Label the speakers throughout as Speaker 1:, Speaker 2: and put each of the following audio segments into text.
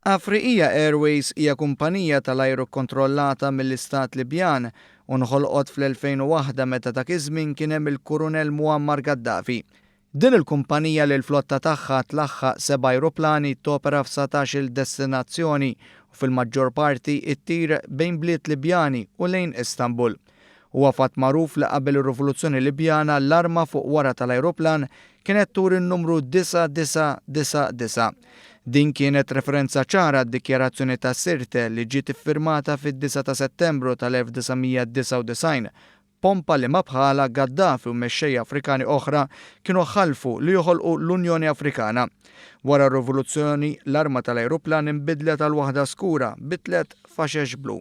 Speaker 1: Afriqiyah Airways hija kumpanija tal-ajru kkontrollata mill-Istat Libjan u nħolqot fl-2001 meta dak iż-żmien kien hemm il-Kurunell Muammar Gaddafi. Din il-kumpanija li l-flotta tagħha tlaħħaq seba' ajruplani topera f'satax-il destinazzjoni u fil-maġġor parti ttir bejn bliet Libjani u lejn Istanbul. Huwa fatt magħruf li qabel ir-Rivoluzzjoni Libjana l-arma fuq wara tal-ajruplan kienet turi n-numru 9999. Din kienet referenza ċara għad-Dikjarazzjoni ta' Sirte li ġiet iffirmata fid-9 ta' Settembru tal-1999, pompa li ma bħalha Gaddafi u mexxejja Afrikani oħra kienu ħalfu li joħolqu l-Unjoni Afrikana. Wara r-rivoluzzjoni, l-arma tal-ajruplan inbidlet għal waħda skura bi tliet faxex blu.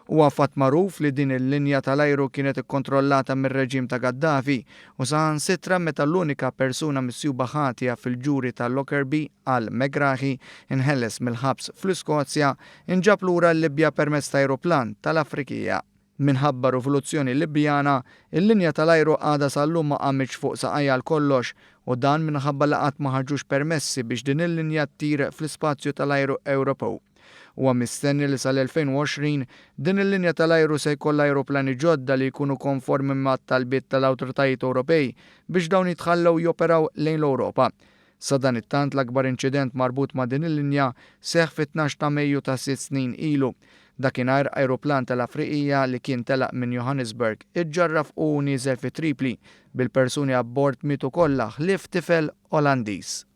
Speaker 1: Huwa fatt magħruf li din il-linja tal-ajru kienet ikkontrollata mir-reġim ta' Gaddafi u saħansitra meta l-unika persuna misjuba ħatja fil-ġuri ta' Lockerbie, Al Megrahi, inħeles mill-ħabs fl-Iskozja, inġab lura l-Libja permezz ta' ajruplan tal-Afrikija. Minħabba r-rivoluzzjoni Libjana, il-linja tal-ajru għadha sal-lum ma qamitx fuq saqajha għal kollox u dan minħabba li qatt ma ħarġux permessi biex din il-linja ttir fl-ispazju tal-ajru Ewropew. Huwa mistenni li sal-2020 din il-linja tal-ajru se jkollha ajruplani ġodda li jkunu konformi mat-talbiet tal-awtoritajiet Ewropej biex dawn jitħallew joperaw lejn l-Ewropa. Sadanittant l-akbar inċident marbut ma' din il-linja seħħ fit-tnax ta' Mejju ta' sitt snin ilu. Dakinhar ajruplan tal-Afriqija li kien telaq minn Johannesburg iġġarraf u nieżel fi Tripli, bil-persuni abbord mietu kollha ħlief tifel Olandiż.